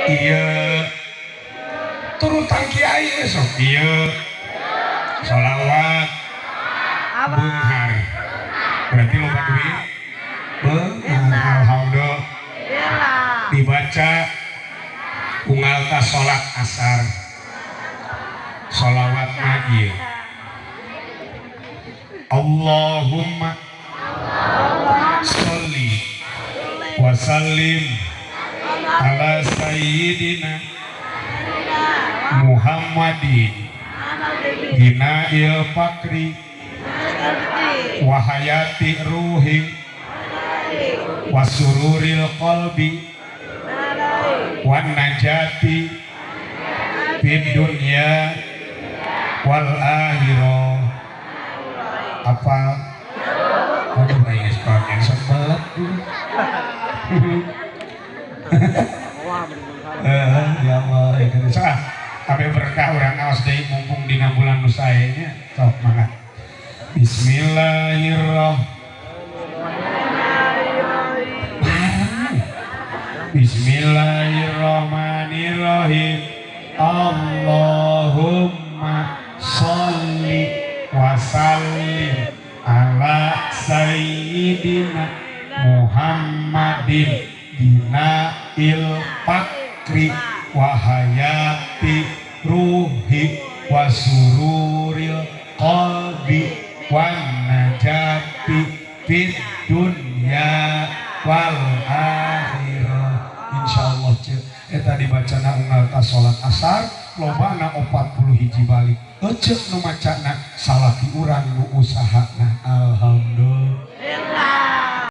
Iya, turutan kiai we sok. Iya, sholawat beunghar berarti loba duit beunghar. Alhamdulillah. Dibaca unggal ta salat asar sholawatna ieu. Allahumma sholli wa sallim ala sayyidina Muhammadin ghinail faqri wa hayati ruhi wa sururil qalbi wan najati fid dunya wal akhirah. Apa, aduh, aing geus koneng sebelet. Eh, ya Allah, ya kan. So, ah, tapi berkah urang awas deui mumpung dina bulan nu sae nya. Sok mangga. Bismillahirrahmanirrahim. Bismillahirrahmanirrahim. Allahumma sholli wa sallim ala sayyidina Muhammadin ghinail faqri wa hayati ruhi wa sururil qalbi wan najati fid dunya wal akhirah. Insyaallah, cek eta dibacana unggal ta salat asar lobana 40 hiji balik. Ecek nu macana salaki urang nu usahana. Alhamdulillah.